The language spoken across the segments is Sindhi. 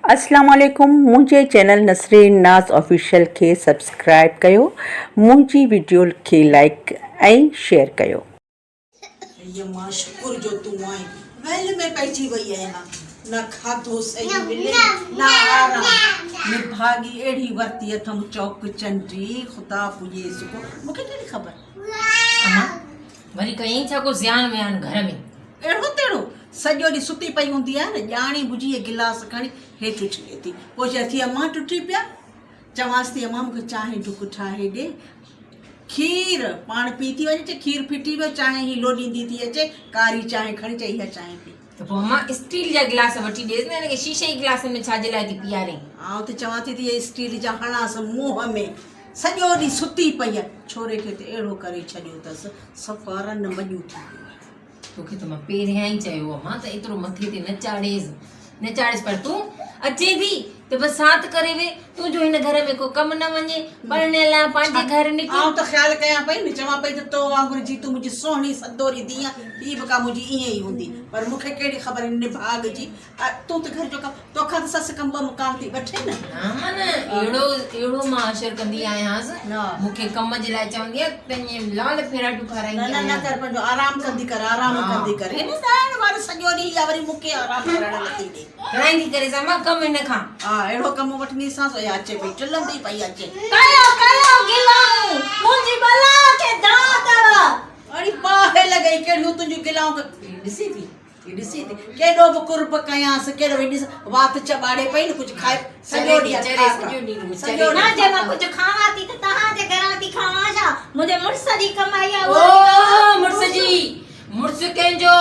اسلام عليڪم منهنجي چينل نسرين ناز آفيشل کي سبسڪرائب ڪيو منهنجي وڊيو کي لائيڪ ۽ شيئر ڪيو. اي امان شڪر جو تون آئين ويل ۾ پئجي وئي آهيان نه کاڌو صحيح ملي نه آرام نڀاڳي اهڙي ورتي اٿم چوڪ چنڊي خدا پڄيس ڪو مونکي ڪهڙي خبر. امان وري ڪيائين ڇا ڪو زيان ويان گهر ۾. اهڙو تهڙو سڄو ڏينهن ستي پئي هوندي آهي نه، ڄاڻي ٻجهي اهي گلاس کڻي هيٺ اڇلي ٿي. پوء چئي ٿي امان ٽٽي پيا. چوانس ٿي امان مون کي چانهه ڍڪ ٺاهي ڏي. کير پاڻ پي ٿي وڃي، چئي کير ڦٽي ويو، چانهه هي لوڏيندي ٿي اچي، ڪاري چانهه کڻي چئي اها چانهه پي. ته پوء امان اسٽيل جا گلاس وٺي ڏيس نه، هن کي شيشي جي گلاسن ۾ ڇا جي لاء ٿي پيارين؟ آئون ته چوان ٿي ته اهي اسٽيل جا هڻانس منهن ۾. سڄو ڏينهن ستي پئي آهي. ڇوري کي ته اهڙو ڪري ڇڏيو اٿس، صفا رن مڄون ٿي ويو آهي. توکي ته مان پهريان ئي چيو هو امان ته ايترو مٿي تي نه چاڙهيس نه چاڙهيس پر تون اچين ٿي ته بس ساٿ ڪري وي تنهنجو هن گهر ۾ ڪو ڪم نه وڃي پرڻيل آهيان پنهنجي گهر نڪر. آئون ته خيال ڪيان پئي نه چوان پئي ته تو وانگر جي تون منهنجي سهڻي سدوري ڌيء هي به ڪا منهنجي ائين ئي هوندي پر مون کي ڪهڙي خبر هن نڀاڳ جي تون ته گهر جو ڪم توکان ته سس ڪم ٻم ڪانه ٿي وٺي نه. نه من اهڙو اهڙو مان اشر ڪندي آهيانس مون کي ڪم جي لاء چوندي آهي تنهن لال ڦيراٽيون کارائيندي نه نه نه ڪر پنهنجو آرام ڪندي ڪر آرام ڪندي ڪر هن ڏائڻ واري سڄو ڏينهن اها وري مون کي آرام ڪرڻ نٿي ڏي. ڪرائيندي ڪريس امان ڪم هن کان. ها اهڙو ڪم وٺنديسانس اها اچي پئي ٽلندي پئي اچي. ڪيو ڪيو گلائون منهنجي بلا کي دانهن اٿو. اڙي باهه لڳئي ڪهڙيون تنهنجون گلائون ڏسين ٿي. هي ڏسي ٿي ڪيڏو به قرب ڪيانس ڪيڏو هي ڏس وات چٻاڙي پئي نه ڪجهه کائي سڄو ڏينهن چري سڄو ڏينهن سڄو نه جي مان ڪجهه کاوان ٿي ته توهان جي گهران ٿي کاوان ڇا منهنجي مڙس جي ڪمائي آ او مڙس جي مڙس ڪنهن جو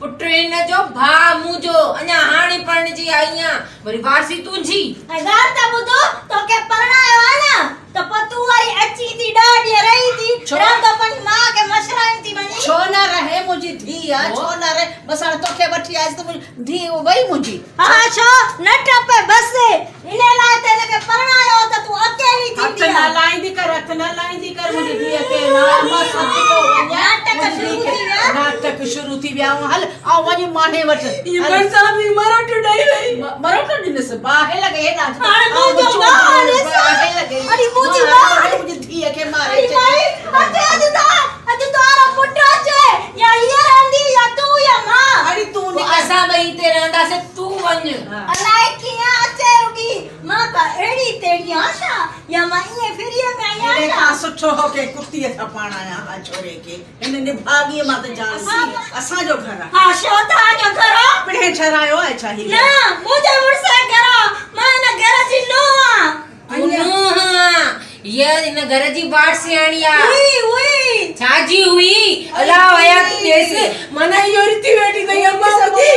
پٽ هن جو ڀاء منهنجو اڃا هاڻي پرڻجي آئي آهيان وري وارثي تنهنجي. ۽ ڳالهه ته ٻڌ توکي پرڻايو آ نه ته پوء تون وري اچين ٿي ڏهه ڏينهن رهين ٿي رهندو پنهنجي ماء کي مشرائين ٿي وڃين. ڇو نه رهي منهنجي ڌيء آ ڇو نه رهي بس هاڻي توکي وٺي آيس ته منهنجي ڌيء وئي منهنجي. ها ڇو نه ٽپي بس انهي لاء ته هن کي پرڻايو هو ته تون اڪيلي هٿ ٿيندينء. نه لائيندي ڪر هٿ نه لائيندي ڪر منهنجي ڌيء کي نه امان صدقو وڃان ناٽڪ منهنجي شروع ڌيء کي ٿي ويا. ناٽڪ شروع ٿي ويا هل آئون وڃي ماڻهي وٽ هي ڀرسان به مروٽ ڏئي وئي. مروٽ ڏنس باهه لڳي هيڏانهن اچ هاڻي منهنجو ٻار ڏس. باهه لڳي اڙي منهنجي ٻار. منهنجي ڌيء کي ماري اڙي مائي اچي اڄ ته اڄ تنهنجو پٽ اچي يا هيء رهندي يا تون يا مان. اڙي تون نڪر. اسان ٻئي هتي رهنداسين تون وڃ. الائي ڪيئن اچي رڳي مان ڪا اهڙي تهڙي آهيان ڇا يا مان ائين فريء ۾ آئي هن آهيان ڇا. کان سٺو هو ڪنهن ڪتيء کان پاڻايان ها ڇوري کي. هن نڀاڳيء مان ته جان سي اسان جو گهر آ. ها شو توهان جو گهر آ؟ پڻهين ٺهرايو آهي ڇا هي گهر؟ نه منهنجي مڙس جو گهر آ، مان هن گهر جي نونهن آن. تون نونهن آن، هيء هن گهر جي وارثياڻي آ. هئي هئي. ڇا جي هئي؟ الا حياتي ڏيس، معنيٰ اهو رٿي ويٺي اٿئي امان ٻڌي،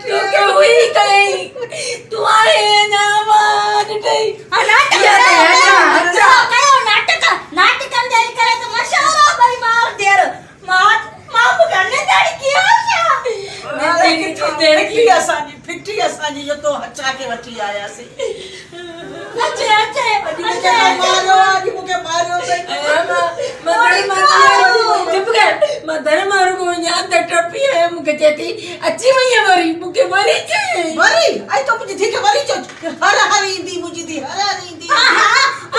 توکي هئي ڪيائين، تون آهين اڃا امان ڏٺئي. ها ناٽڪ اها ته ڪيو هچا هچا. ڪيو ناٽڪ، ناٽڪن جي ڪري ته مشهور آ ٻئي ماء ڌيئر. مان مان مون کي نڌڻ ڪيو ڇا؟ ڦٽي اسان جي ڦٽي اسان جي جو تو هچا کي وٺي آياسين. اچي اچي اڄ مون کي ماريو اڄ مون کي ماريو اٿئي. مان در مان چپ ڪر مان در مان رڳو وڃان ته ٽپي آيو مون کي چئي ٿي اچي وئين وري مون کي وري چيائين. وري ۽ تو منهنجي ڌيء کي وري چيو هر هر ايندي منهنجي ڌيء هر هر ايندي. ها ها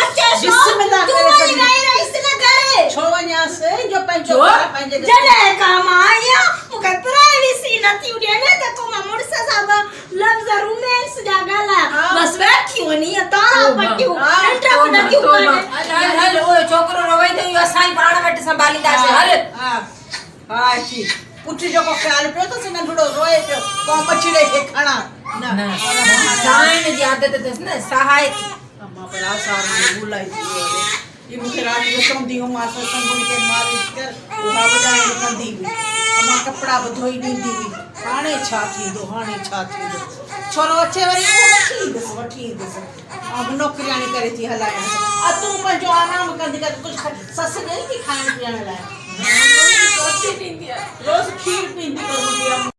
اچي شو بسم الله تون ڪري وڃي ڇڏي. ويهي رهيس نه گهر. ڇو وڃانس جو پنهنجو ڇو؟ گهر پنهنجي گهر. جڏهن کان مان آئي آهيان مون کي پرائيويسي نٿيون ڏين ته ڪو مان مڙس سان به لفظ رومانس جا ڳالهايان بس ويٺيون آهن ائين تارا پٽيون ننڊ به نٿيون ڪن. هل هل هل اهو ڇوڪرو روئي ٿو اهو اسان ئي پاڻ وٽ سنڀالينداسين هل. ها ها اچي پٽ جو ڪو خيال پيو اٿس ننڍڙو روئي پيو ڪو ٻچڙي کي کڻان نه نه ساهڻ جي عادت اٿس نه سهائي ٿي. امان پر آثار هاڻي ڀلائي ٿي ويو آهي. هي مون کي رات جو چوندي هئي امان ستسنگ کي مالش ڪر اها به ڏائڻ ڪندي هئي امان ڪپڙا به ڌوئي ڏيندي هئي هاڻي ڇا ٿيندو هاڻي ڇا ٿيندو ڇورو اچي وري اهو وٺي ايندس وٺي ايندس آئون به نوڪرياڻي ڪري ٿي هلايانس ا تون پنهنجو آرام ڪندي ڪر ڪجهه سس ڏئي ٿي کائڻ پيئڻ لاء روز کير پيئندي ڪر منهنجي امان.